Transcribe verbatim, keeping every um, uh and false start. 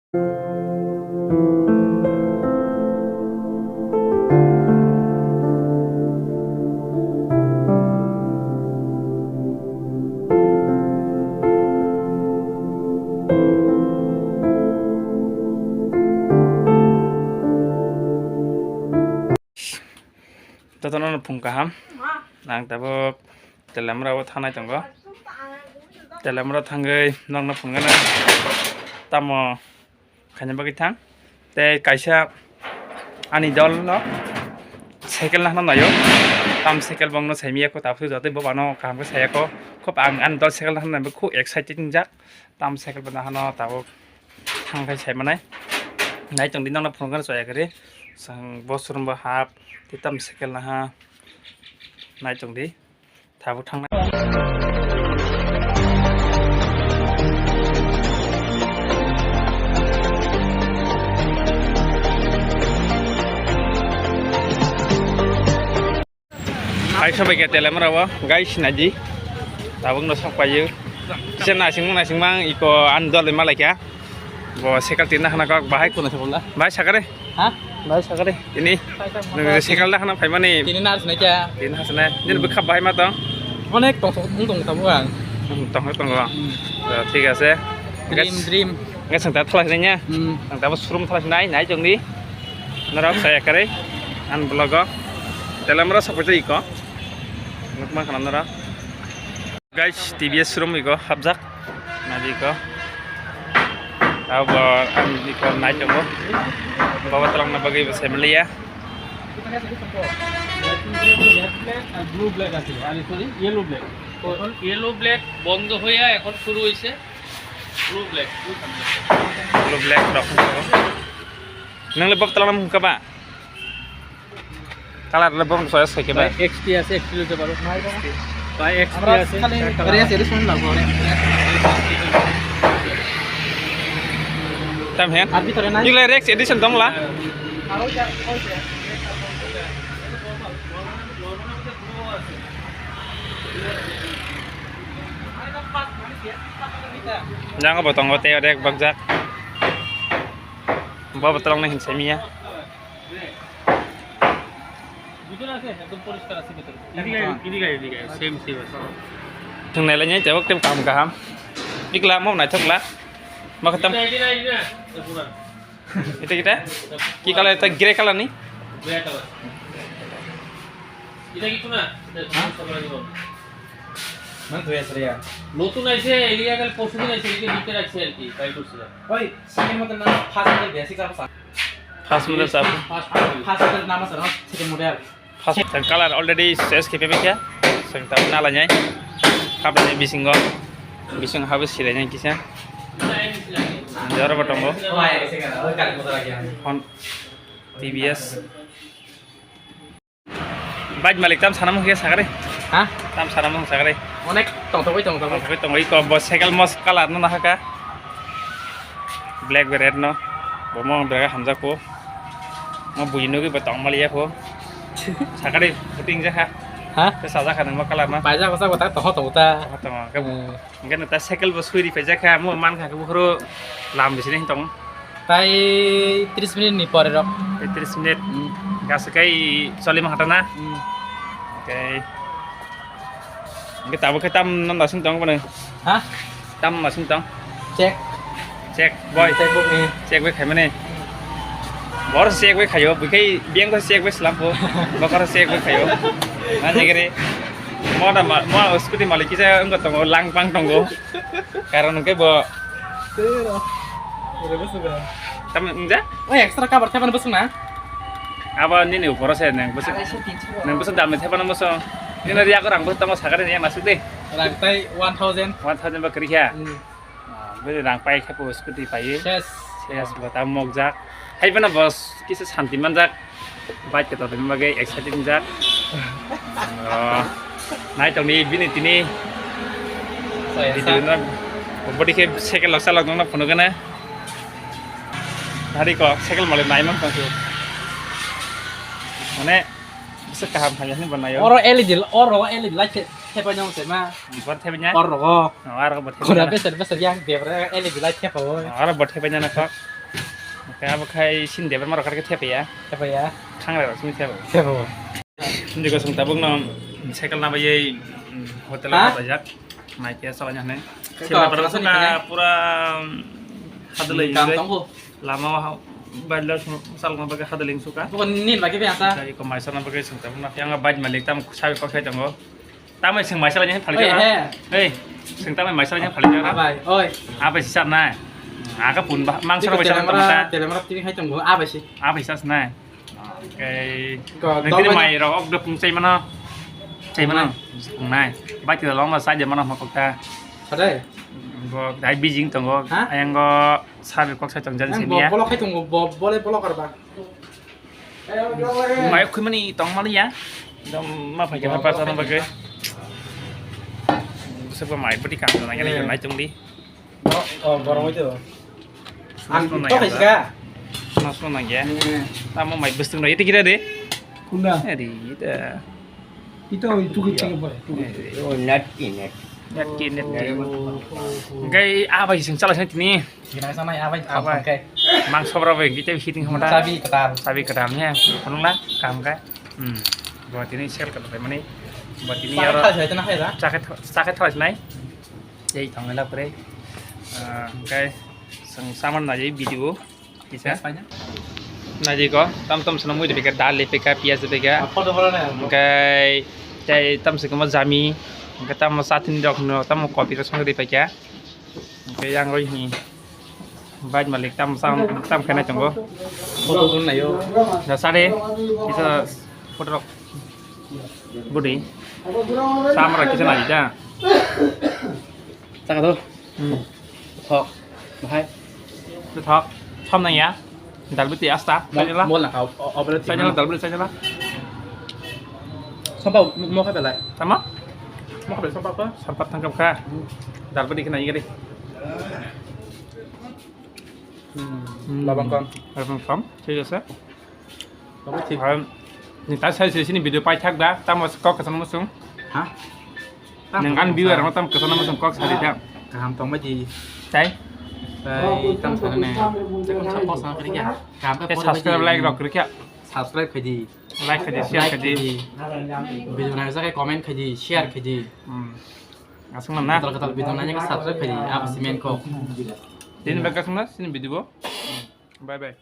Jotono no phung kaham. Ang tabuk Telemra o thangnai tongo. Telemra thangwi nokno phunukgana. Tamo khaina bagwi thang. Tei kaisa ani dol no cycle nahna naio. Tam cycle bongno saimiyakho, tabuk jotoi bo bano kaham khe sayakho. Khub ang ani dol cycle nahna bagwi khub excited wngjak. Tam cycle bo nahano tabuk thangkhai saimanai. Nai tongdi nokno phunukgana chaya kwrwi. Chwng bo showroom bo hap. Tei tam cycle naha. Nai tongdi. Tabuk thangnai. Hai sobai khe Telemra o guys naidi. Tabuk no sok paio. Kisa nasing nasing mang iko an dol ma laikha. Bo cycle tinna hana kok bahai kuno sabula. Bai sakare. Ha? Bai sakare. Ini. Nung cycle da hana phaimani. Ini nas na kya? Ini has na. Ini bikha bahai ma tong. Onek tong tong tong tong ang. Hmm, tong tong. Hmm. Thik ase. Dream, dream. Ngai sang ta thala sini ya. Hmm. Ang ta showroom thala sini nai nai jong di. Norok saya kare. An vlog o. Telemra sok paisa iko. Nuk ma khana norok. Guys, T V S showroom iko hapjak. Nadi iko. Abo ang iko nai tongo. Baba tolong na bagwi bo semliya. Blue black আছে, আরে sorry, yellow black. এখন yellow black বন্ধ হইয়া এখন শুরু হইছে blue black. Blue black rok. Nang le baba tolong na mungka ba? Color le bong choice khai khe ba? X T আছে, X T লইতে পারো। ভাই, X T আমরা আছে। খালি রেস এডিশন লাগবো, রেস। Tam hen? আর ভিতরে নাই? Igle Rex edition tong la? আর ওই যে, ওই যে। Jango bo tongo tei rek bakjak. Bo bo tolong na hin semiya. ভিতরে আছে, একদম পরিষ্কার আছে ভিতরে। এদিকে, এদিকে, এদিকে, সেম, সেম আছে। Thang nai la nyai tabuk tem kam kaham. Ikla mo nai thok la. Ma khatam. এটা, এটা, এটা, এটা পুরান। Ita kita? Ki color ita gray color ni? Grey colour. এটা কিছু না, এটা হ্যাঁ? সব লাগে বল। মানে ধুয়ে আসলে ইয়া। নতুন আইছে, এলিয়া গেল পরশুদিন আইছে, এদিকে নিতে রাখছে আর কি, বাইর করছিলাম। ওই, সেকেন্ড মতো না, ফার্স্ট মতো বেসিক আর first. First model sab. First model. First model nama sana, second model. First model color already choice khe pepekya. Seng ta na la nyai. Khap ni bisingo. Bising habe sila nyai kisa. Jora batongo. Oh, ai, second. Oi, kali kota lagi. Hon T V S. Bike malik tam sana mungkhe sakare. Ha? Tam sana mung sakare. Onek tongthok oi tongthok. Tongthok oi tongthok oi ko bo cycle mos color no nahaka. Black bai red no. Bo mo bera hamjak ko. Mo bui nugui bo tong maliya ko. Sakare puting jakha. Ha? Te sajak kha nang ma color ma. Paijak ko sa ko ta toho toho ta. Toho toho. Ke Hmm. Hingke no ta cycle bo sui ri paijak kha, mo man kha khe buphuru lam bisini tong. Tai tris minute ni pore rok. Tai tris minute. Hmm. Gas kai choli ma hata na. Hmm. Okay. Hingke tabuk khe tam no nasing tong bono. Ha? Tam nasing tong. Check. Check boy. Check book ni. Check boy khaimani. Bor check boy khayo, bukhai biyang ko check boy slampo. Bokor check boy khayo. Ani gere. Mo da ma, mo scooty malik kisa wngko tongo, lang pang tongo. Karon hwnkhe bo. Tei ro. Ore bwswk ro. Tamo wngja? Oi, extra cover thepano bwswk na? Abo nini uporo se nang bwswk. Arai se tinso. Nang bwswk damni thepano bwswk. Nini riya ko rang bwswk tamo sakari ni masuk de. Rang tai one thousand. One thousand ba kwrwi kha. Hmm. Ah, bini rang pai khe bo scooty pai. Ses. Ses bo ta mokjak. Hai phano bo kisa santi manjak. Bike kwtal tongma bagwi excited wngjak. Oh, nai tongdi bini tini. Video no body khe cycle lok salok nokno phunukgana. Hari ko cycle malik nai mang tongsu. Mane bwswk kaham hamya hwnwi bo naio. Oro L E D, oro L E D light khe thepai nang se ma. Bor thepai nya? Oro. Oh, aro bor thepai nya. Kora beser beser yang debra L E D light khe pawo. Oh, aro bor thepai nya na kok. Khe abo khai sini debra marok khe thepaya. Thepaya. Thangrai rok sini thepaya. Thepaya. Jikosong tabuk no cycle na bayai, mm, hotel Ha? Bajak. Naikhe salai hwnwi. Khe Sila kok bar rasa suka ni kene? Pura, mm, hadalai Kam jai. Tongo. Lama ha-, baila sung-, salma bagwi hadaling suka. Bukan nin bagwi be asa. Jai ko maisa na bagwi sung tabuk na yang bike malik tam sabi kok sai tongo. Tamai sung maisa lanya phali Oi, jara. He. Hei, sung tamai maisa lanya phali jara. Abai, oi. Abai sisar na. Aga pun ba, mangsa Tiko bai sar telemara, tamata. Telemara tini hai tongo, abai si. Abai sas na. Okay. Ko, Nang dol tini bai- mai rok ok dopung chai mano. Chai mano. Nai. Bai tila long ma sai de mano ma kokta. Sadai. Bo dai bijing tongo. Ha? Ayang go sabi kok sai tong jan Ang sini bo-, ya. Bolok hai tongo, bo-, bole bolok arba. Mai khumani tong mali ya. Dom ma phai kena pa sana bagai. Sebab mai beti kam na ya Eh. Mai tong di. Oh, borong itu. Ang Mas to nai to ya. Kaisa. Mas to nai ya. Hmm. Tamo mai bestung na itu kira de. Kunda. Adi ita. Ito itu kita apa? Oh, natki, natki. Natki, natki. Natki. Gai abai sing chala sini tini. Gina sana ya abai Abai. Tangke. Mang sobra bai kita hiting hamada. Sabi ketar. Sabi ketar ya. Kono la kam ka. Hmm. Buat ini share ka bai mani. Buat ini Sakit aro. Thalas hai tana hai da. Sakit sakit thalas nai. Jai thang la pre. Ah, okay. Sang saman na jai video. Kisa? Naidi ko, tam tam sana mui dipika, dal dipika, piyaj dipika. Hwnkhe tei tam se kwma jami, hwnkhe tamo chatni rok no, tamo kopi rok song dipika. Hwnkhe yang roi hini. Bike malik tam sam, tam khenai tongo. Photo dun nayo. Da sare, kisa photo rok. Budi. Samra kisa nai da. Chaka do. Hmm. Thok. Bahai. Thok. Thom nang ya. Dalbiti asta. Mol, Chajala. Mol na kau. Obra Chajala, dalbiti chajala. Sampa mo kha belai. Sama? Mo kha belai sampa kha. Sampa thang kha. Dalbiti kena igari. Hmm. Labang kam. Labang kam. Thik ase. Tamo thik. Ar ni ta sai se sini video pai thak da, tamo kok kwchangma sung. Ha? Nang an viewer no tam kwchangma sung kok sari da. Kaham tong bai di. Tai? Tai tam sana ne. Te kom sa post na kri kya? Kaham ka Te subscribe, like rok kri kya? Subscribe khai di. Like khai di, share khai di. Video na sa comment khai di, share khai di. Hmm. Asung na. Katal katal video na ka subscribe khai di. Ap simen kok. Din ba kasung na sini video. Bye bye.